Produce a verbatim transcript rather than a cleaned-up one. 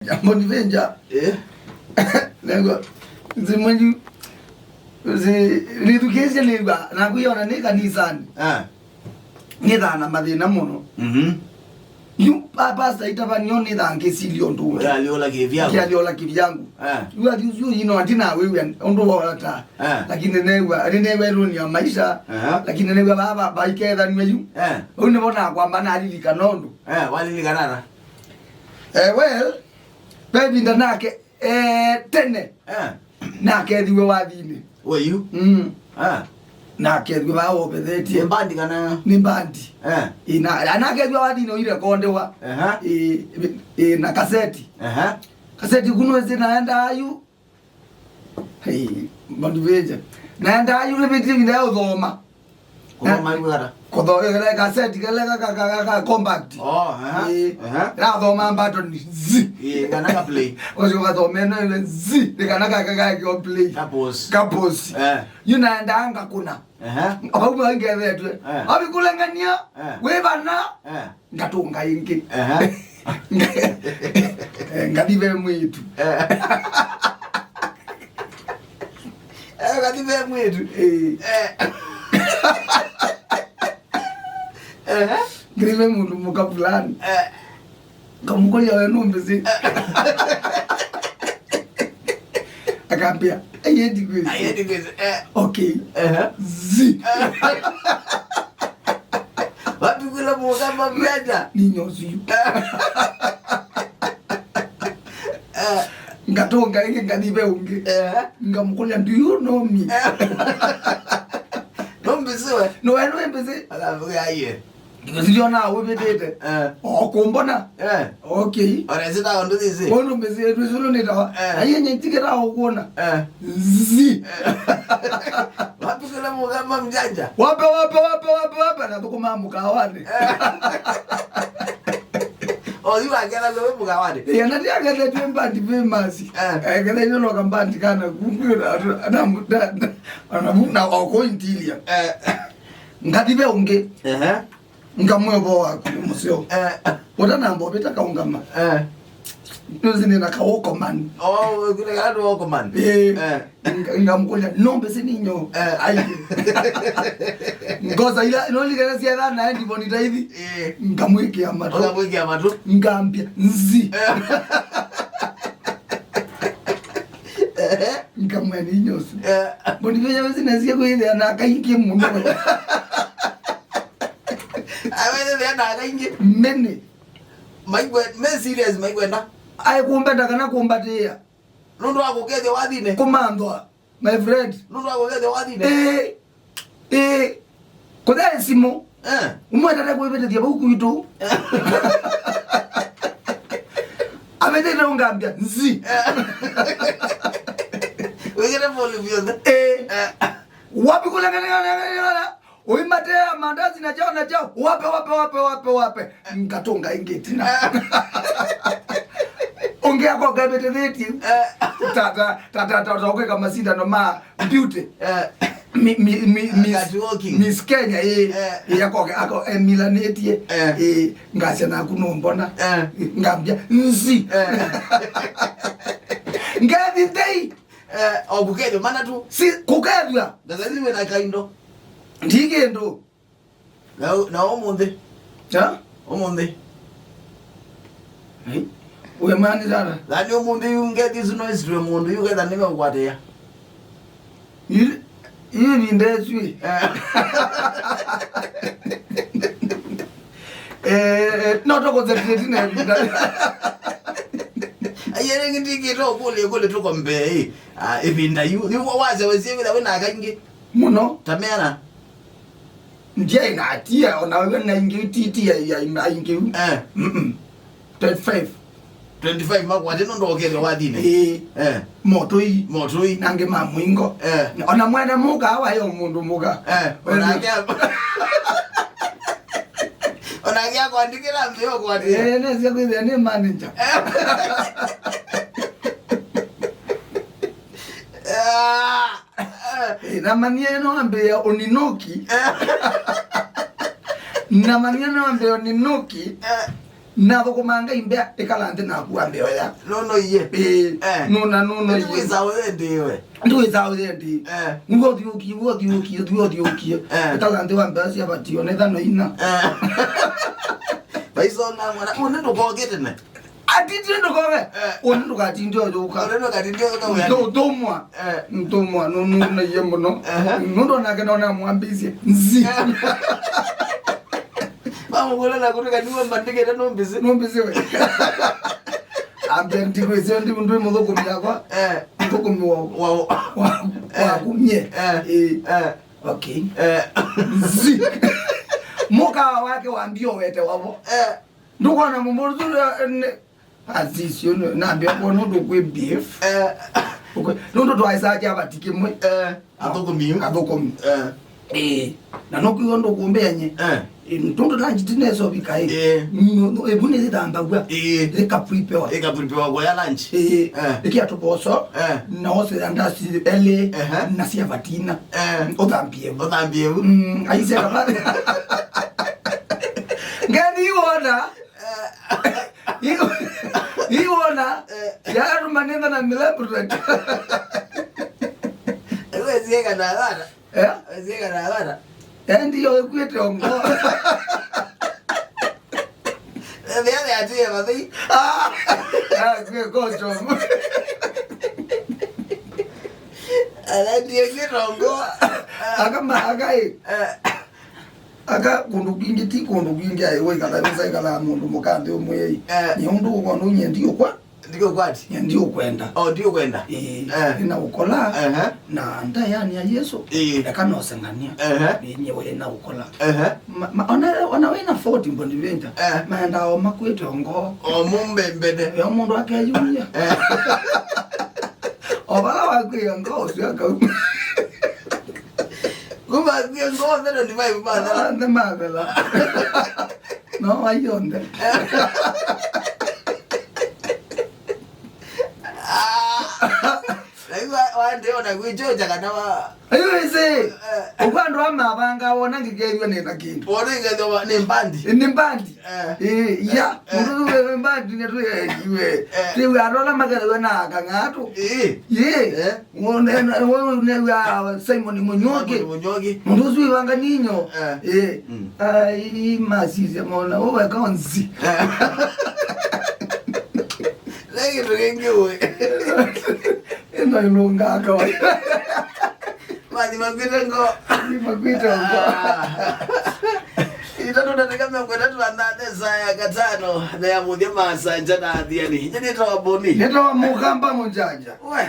Bonventure. Eh. Nengwa, nzi mwenyu, nzi, nithukĩĩsye nĩw'a, naku yona nĩ kanisani. Ah. Nĩthaa na mathĩna mũno. Mhm. Yu, pa-, pastor itavanio nĩthaa ngĩsilya ũndũ ũngĩ. Ũyalyola kĩvyangu. Ngĩalyola kĩvyangu. Ah. Yu athi ũsu ino ati na wĩw'a ũndũ wota. Ah. Lakini nĩw'a, nĩnĩw'a ĩlũnĩ ya maisha. Aha. Lakini nĩw'a baba, baikethanw'a yu. Ah. Ũu nĩvo nakwamba nalilikana ũndũ. Eh, walilikana ata? Eh, well, ve ĩvinda nake, eh, tene. Eh. Nakethiwe wathinĩ. Were you? Mm. Eh. Nakethiwe vaa wovethetye. Nĩ mbandi kana? Nĩ mbandi. Eh. Ĩ, na, nakethiwe wathinĩ ũirekondewa. Aha. Ĩ, ĩ, na kaseti. Aha. Kaseti kuno ĩsĩ naenda ayu. Hey, Bonventure. Naenda university ĩvinda ya ũthoma. Kũthoma ĩw'ata? Kũthoma, eh, kaseti kala ka, ka, ka, ka, ka compact. Oh, aha. Eh, aha. Nathoma mbato nĩ zi. Eh, kana ka play. Ũcio kathoma ĩno ĩwe zi. Nĩ kana ka, ka, ka, ka play. Ka pause. Ka pause. Eh. Yu naenda ngakũna. Ehe. Vau ngethetw'e. Eh. Avikulangania, eh, wĩ vana, eh, ngatũnga ĩngĩ. Ehe. Eh, ngathi ve mwĩĩtu. Eh. Eh, ngathi ve mwĩĩtu. Eh. Eh. Ehe. Ngathi ve mũndũ mũka fulani. Eh. Ngamũkũlya, "We nũmbĩsĩ?" Akambĩa, "Aye, ndikwĩsĩ." Aye, ndikwĩsĩ, eh. Okay. Ehe. Zi. Wapi kula mũka mamiaja? Nĩ nyosu yu. Eh. Ngatũnga ĩngĩ, ngathi ve ũngĩ. Eh. Ngamũkũlya, "Do you know me?" Eh. Nũmbĩsĩ we? No, we nũmbĩsĩ? Akambĩa, "Aye." Ndio ona wĩvĩtĩte. Eh. O kũmbona. Eh. Okay. Ora sita ndo sisi. Ũndũ mbĩsĩ, ndwĩsĩ ũndũ nĩtawa. Eh. Aye, nyenjikĩra ũkwona. Eh. Zi. Eh. Wapi kula mũka mamiaja? Wape, wape, wape, wape, wape, na thũkũma mũkawanĩ. Eh. Othi waketha we mũkawanĩ. Ĩ, na ndiakethetw'e mbandi famous. Eh. Ekethetw'e no kambandi kana kungu na, na, na, na, na, na oko interior. Eh. Ngathi ve ũngĩ. Ehe. Ngamwĩa ũvoo waku mũseo. Eh. Ũtanamba ũvĩta kaũngama. Eh. Nũsĩ nĩ na ka walkman. Oh, kuna kana walkman. Eh. Eh. Nga-, ngamũkũlya, "No mbĩsĩ nĩ nyoo?" Eh. Ai. Ngosa ila, no likana sia thana endi boni taithi. Eh. Ngamwĩkĩa matũ. Ngamwĩkĩa matũ. Ngambĩa, "Nzi." Eh. Ngamwĩa nĩ nyosu. Eh. Mboni venya wĩsĩ nesie kwĩthĩa na kaingĩ mũno. Awethĩa na kaingĩ. Mene. Maiwe, me serious, maikwenda. Aĩ kũmbenda kana kũmbatĩĩa. Nũndũ wa kũkethya wathinĩ. Kũmanthwa, my friend. Nũndũ wa kũkethya wathinĩ. Ĩĩ. Ĩĩ. Kũthea simũ. Eh. Ũmwe tata kwĩvĩtĩthya vau kwitũ. Avĩtĩte ũngambĩa, "Nzi." Eh. Wĩkĩte volume yonthe. Ĩĩ. Eh. Wapi kule ngana, ngana, ngana, ngana? Ũimatea mandazi na chao na chao, wape, wape, wape, wape, wape. Ngatũnga ĩngĩ ĩtina. Ũngĩ akoka ĩvĩtĩthĩtye. Eh. Ta, ta, ta, ta, ta, ta, ũkwĩka masindano ma beauty. Eh. Mi, mi, mi, Miss, Catwalking. Miss Kenya, ĩ, Eh. ĩ, akoke, ako, emilanĩtye. Eh. Ĩ, ngasya naku nũmbona. Eh. Ngambĩa, "Nzi." Eh. Ngethi thei. Eh, o kũkethya mana tu. Si, kũkethya. Ndasaizi wĩna kaindo. Ndi kĩndũ. Na, na ũmũnthĩ. Ya? Ũmũnthĩ. Ai. Uwe mani dada. Thani ũmũnthĩ yu ngethi isu no isitwe mũndũ yu ketha nĩmeũkwatĩa. Yu, yu ĩvinda ĩsu ĩ. Eh. Eh, eh, no tũkũnzatĩte na ĩvinda. Aiye, rĩngĩ ndikĩte ũkũlya kũlĩ tũkombee, ĩ. Ah, ĩvinda yu. Yu wa-, wasya wĩsie wĩla wĩna aka ingĩ. Mũno. Ta meana. Ndiaĩ na atia, ona wewe na ingĩ titi ya, ya, ya ingĩ. Eh. Mm-mm. Twenty-five. Twenty-five makwate nũndũ ũkethwa wathinĩ. Ĩĩ. Eh. Motũi. Motũi. Na angĩ ma mũingo. Eh. Ona mwene mũka awa yo mũndũ mũka. Eh. Ona angĩ a-, ona angĩ akwandĩkĩra mbĩ ũkwatĩa. Eh, nĩsya kwĩthĩa nĩ manager. Eh. Ah. Eh, namanyie no ambĩĩa ũninoki. Eh. Namanyie no ambĩĩa ũninoki. Eh. Nathũkũma Ngai mbea, ĩkala nthĩ naku wambe oya. Nũnoie. Ĩĩ. Eh. Nũna, nũnoie. Nĩwĩsa ũyendĩwe. Ndũĩsa ũyendĩ. Eh. Nĩw'o ũthiũkie, w'o ũthiũkie, w'o ũthiũkie. Eh. Ĩkala nthĩ wambe oya cia vatio, netha no ina. Eh. Vaisonga mwana, mũndũ ndũkokĩte ne. Atitire ndũkoke. Eh. Ũndũ ndũkatinde ũyũka. Ũndũ ndũkatinde ũyũka wĩa. Ndũ-, ndũmwa. Eh. Ndũmwa, nũ-, nũnaie mũno. Ehe. Nũndũ onake nona mwambĩisye. Nzi. Eh. Wamũkũla na kũtũka niwe mbandĩkĩte nũmbĩsĩ. Nũmbĩsĩ we. Ambe ndikwĩsĩ ndi ndwĩ mũthũkũmi yakwa. Eh. Mũthũkũmi wa, wa, wa, wa kumie. Eh. Eh. Eh. Okay. Eh. Nzi. Mũkawa wake wambio wete wavo. Eh. Ndũkona mũmbũrũ tu, eh, ne-, Azizi, ũyũ nambĩa kuona ũndũ kwĩ beef. Eh. Ũkwe-, nũndũ twaĩsaa kya vati kĩmwe. Eh, athũkũmi yu. Athũkũmi. Eh. Ĩĩ. Na nũkwĩw'a ũndũ kũmbĩa nye. Eh. Ĩ, tũndũ na njiti neso vika ĩ. Eh. Nũ-, nũ-, ĩvu nĩyĩthambaw'a. Ĩĩ. Ĩkapreparewa. Ĩkapreparewa kwa ya lunch. Ĩĩ. Eh. Ĩkĩa tũvoso. Eh. Na ose ya ndasi elĩ. Ehe. Na sia vatina. Eh. Ũthambie vu. Ũthambie vu. Mm, aise kama. Ngeni wona. Iwona, eh, yarumanitha na milepret. Ewe ziega na agana. Eh? Ziega na agana. Endi yo ekuete ongo. Ebe ale ati ya mathei. Ah, ah, kwe kocho. Ala ndiye ekuete ongo. Akama, akai. Eh. Aka kũndũ kwingĩ, ti kũndũ kwingĩ aĩ wĩkala wĩsa ĩkala mũndũ mũka nthĩ ũmwĩei. Eh. Nye ũndũ ũkwona ũnye ndiũkwa. Ndiũkwati. Nye ndiũkwenda. Oh, ndiũkwenda. Ĩĩ, eh, nĩna ũkola. Ehe. Na nda yani ya Yesu. Ĩĩ. Eka nosengania. Ehe. Ĩĩ, nye wĩ na ũkola. Ehe. Ma, ma, ona, ona wĩ na forty mboni venda. Eh. Maenda o makwĩte ongo. O mũmbembene. Yo mũndũ akeyumia. Eh. O vala wakwĩa ngo ũcio akauma. Kuma ngie ngo thero ni mai mathela. Ah, nĩ mathela. No, wayonthe. Aiwa, wande ona kwichoja kana wa. Ayo ese. Eh. Ukwando amabanga wona ngikethwa nĩ na kindu. Wona ngikethwa nĩ mbandi. Nĩ mbandi. Eh. Eh, ya, eh. Mũndũ wĩ mbandi nĩ twĩekiwe. Eh. Twĩ arola mathela na kang'atu. Eh. Ye. Eh. Wone, wone ya Simon Munyoki. Simon Munyoki. Mũndũ ũsu ĩvanga ninyo. Eh. Eh. Mm. Ai, masisya mona, ũwe kaonzi. Eh. Lagi tugengiwe. Ĩno ĩlũngaa kawaida. Mathi makwĩte ngo. Mathi makwĩte ngo. Ah. Itatũ ndatĩka mĩongo ĩtatũ na nane saa ya katano na ya mũthya masanja na athiani. Inye nĩtawa Boni. Nĩtawa Mũkamba Mũnjanja. We.